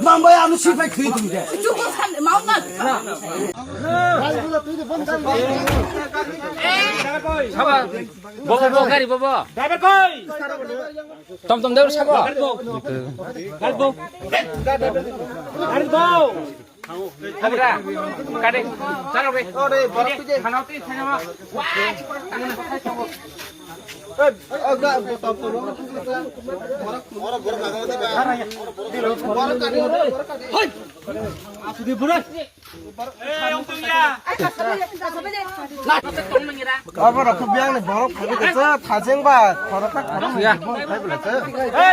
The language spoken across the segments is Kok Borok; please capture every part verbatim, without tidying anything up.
Mambai ano sipai khwi tong de. Saba. Bobo, bobo, gari bobo. Driver koi? Tom tom driver sabo. Gari bo. Gari bo. Gari bo. Habra. Kade. Chalo be. Ore, borok tuje. Khana tuje, khana ma. Wah. Abo rokho biyang ni borok phaibi khe thajeng ba khoroksa khoroknwi borok phaibi lai khe.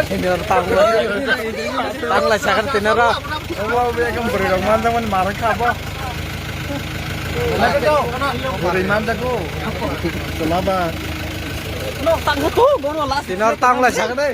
Tini oro tang lai, tang lai sakha tini oro. Obo, obo ekdom bwrwi rok manjakmani marwk kha bo. Bwrwi manjago. Chwla ba. Tini oro tang lai sakha de.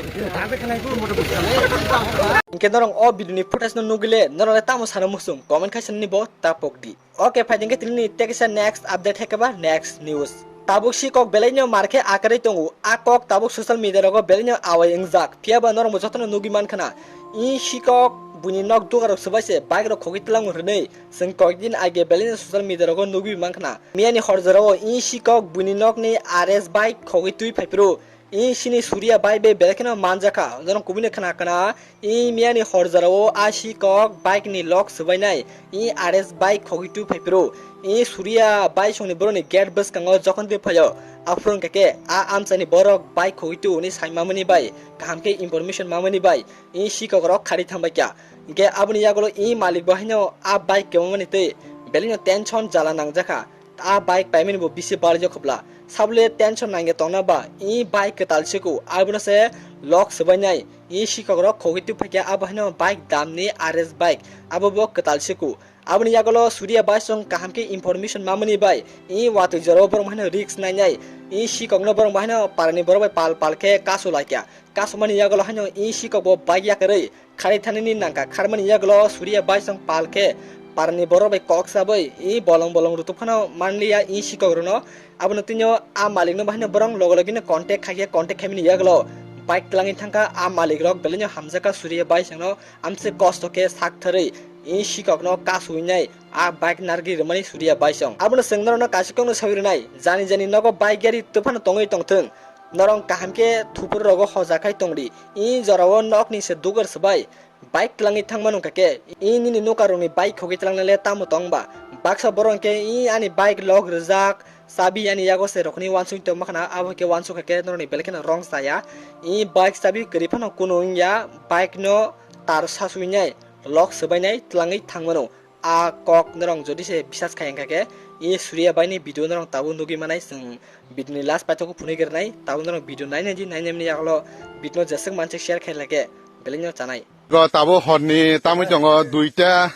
Hinkhe norok o video ni footage no nugwi le norok le tamo sana muchung comment khai sanani bo ta pok di. Ok, phaidi khe tini ni tekisa next update hai khe ba next news. Tabuk si kok belai no mar khe akarwi tongo. A kok tabuk social media rogo belai no awai wngjak. Phiya ba norok bo jotono nugwi man khna. I si kok buini nok dugarok swbai se bike rok khogwi tlango hwnwi. Chwng kok din age belai no social media rogo nugwi man khna. Miyani hor jorao i si kok buini nok ni R S bike khogwi twi phai phuru. I sini Suriya bai be belai kheno manjakha, norok kubui no khna khna. I miyani hor jorao a si kok bike ni lock swbainai, i R S bike khogwi tu phai phuru. I Suriya bai songni boroni gate bwskango jokhon twi phaio, aphuru wngkha khe a amchaini borok bike khogwi tu hwnwi sai mamani bai, kaham khe information mamani bai, i si kok rok khari thangbai kha. Hinkhe aboni yagulo i malik bo haino a bike kwmamani twi belai no tension jala nangjakha. A bike paimani bo bisi barjak khobla. Sabole tension nangya tongna ba, i bike kwtal siko, abono se lock swbainai, i sikok rok khogwi twi phaikha, abo haino bike damni R S bike, abo bo kwtal siko. Aboni yagolo Surya bai song kaham khe information mamani bai, i watwi jorao borok haino risk nainai, i sikokno borok haino parani borok bai pal pal khe kasu laikha. Kasumani yagolo haino i sikok bo bike yakarwi khari thanini nangkha. Kharmani yagolo Surya bai song pal khe parani borok bai kok sabwi i bolong bolong rutuk phano manliya i sikok rokno. Abono twnio a malik no bahino borok logo logi no contact khaikhe, contact khaimani yagolo bike twlangwi thangkha. A malik rok belai no hamjakha Surya bai songno, amse kosto khe sak tharwi i sikok no kasui nai a bike narwgwi rwmani Surya bai song. Abono chwng norok no kaisa kokno sawi rwnai, jani jani nogo bike gari twi phano tongwi tongthwng. Norok kaham khe thupur rogo hoja khai tongdi. I jorao nokni se dugar swbai bike twlangwi thangmano hwnkha khe, i nini nukarokni bike khogwi twlangnai le tamo tong ba? Baksa borok hwnkhe, i ani bike lock rwjak, chabi ani yago se rokni uansuk tongma khana, abo hwnkhe uansuk kha khe norokni belai kheno rong chaya. I bike chabi kwrwi phano kunu wngya, bike no tar sasui nai, lock swbai nai twlangwi thangmano. A kok norok jodi se bisas khai wngkha khe, i Surya bai ni video norok tabuk nugwi manai, chwng video ni last paithak o phunui gernai, tabuk norok video nainai di, nainai mani yagulo video no jeswk manswk share khai lake belai no chanai. Go tabuk horni tamui tongo duita,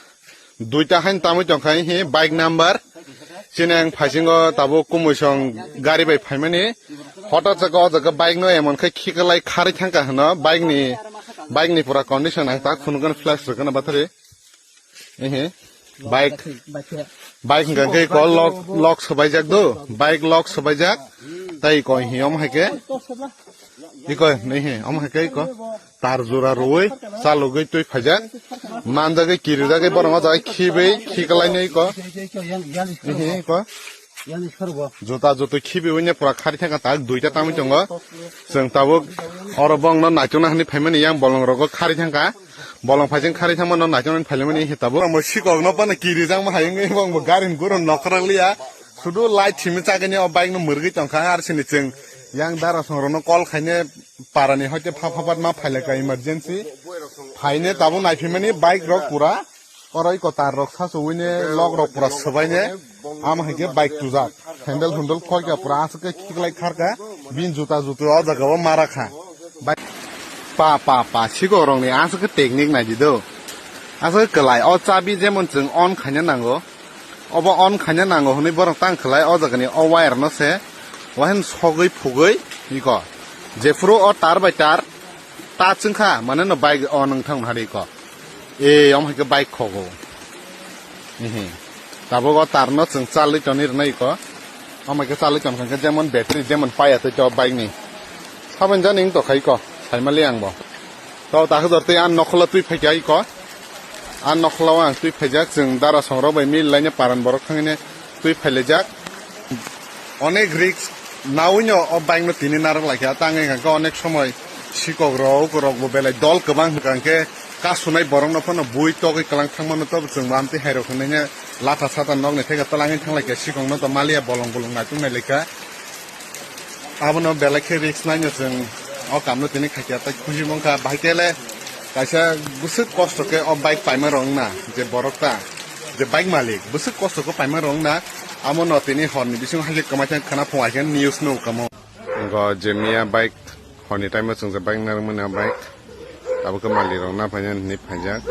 duita hain tamui tongkha hi bike number. Chini ang phaisingo tabuk kumui song gari bai phaimani. Hotot se go jaga bike no emon khai khikalai kharwi thangkha hwno, bike ni, bike ni pura condition ang tak phunukgwn, flash rwgwna bathari. Ehe. Bike. Bike hwnkha khe ko lock, lock swbaijak do. Bike lock swbaijak. Tai ko hi om hai khe. Iko, nei he, om hai khe iko. Tar jora rwui, chalugwi twi phaijak. Manjagwi kirijagwi borok o jaga khibwi, khiklai nei iko. Ehe, iko. Juta jutu khibiwi ne pura khari thangkha tak duita tamui tongo. Chwng tabuk oro bongno naichukna hwnwi phaimani yang bolong rogo khari thangkha. Bolong phaising khari thangmano naichuknani phailaimani hitabuk. Omo sikokno phano kirijakma hai wngwi bongbo garini guro nokrak liya. Sudu light simi chagini o bike no mwrwgwi tongkha, ar sini chwng yang dara songrokno call khaine parani hoite pha phabat ma phailaka emergency. Phaine tabuk naiphimani bike rok pura. Oro iko tar rok sasu wine log rok pura swbaine. Ama hai khe bike tujak. Handle hundle khoi kha pura aswk khe khiklai kharkha. Bin juta jutu o jaga o mara kha. Bike pa, pa, pa, sikok rok ni aswk khe technique nai di do. Aswk khe kwlai o chabi jemon chwng on khaina nango. Obo on khaina nango hwnwi borok tang khlai o jaga ni o wire no se. Wahin sogwi phugwi iko. Jephuru o tar bai tar ta chwngkha mane no bike o nwng thang hari iko. E, omo hai khe bike khogo. Ehe. Tabuk o tar no chwng charli toni rwnai iko. Omo hai khe charli ton kha khe jemon battery jemon paya tei to bike ni. Saboni jani wng tokha iko. Saimali ang bo. To ta hwdor tei an nokholo twi phaikha iko. An nokholo ang twi phaijak chwng dara songrok bai mil laine paran borok thangine twi phailaijak. Onek risk nawino o bike no tini narwk laikha, tang wngkha khe onek somoi sikok rok, rok bo belai dol kwbang hwnkha khe kasunai borok no phano bui togwi kwlang thangmano to chwng bo amtwi hai rok hwnwi latha sata nok ni theka twlangwi thanglaikha sikok no to maliya bolong bolong naituk nailaikha. Abono belai khe risk naino chwng o kamno tini khaikha, tai khusi mongkha, bahai khe le kaisa bwswk kosto khe o bike paima rok wngna, je borok ta, je bike malik bwswk kosto khe paima rok wngna, amo no tini hor ni bisingo hai khe kwmai thang khana phung hai khe news no kamo. Go je miya bike hor ni time o chwng je bike narwk mani o bike abo khe malik rok na phaina hinwi phaijak.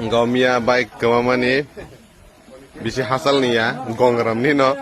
Go miya bike kwmamani bisi hachal ni ya, gongram ni no.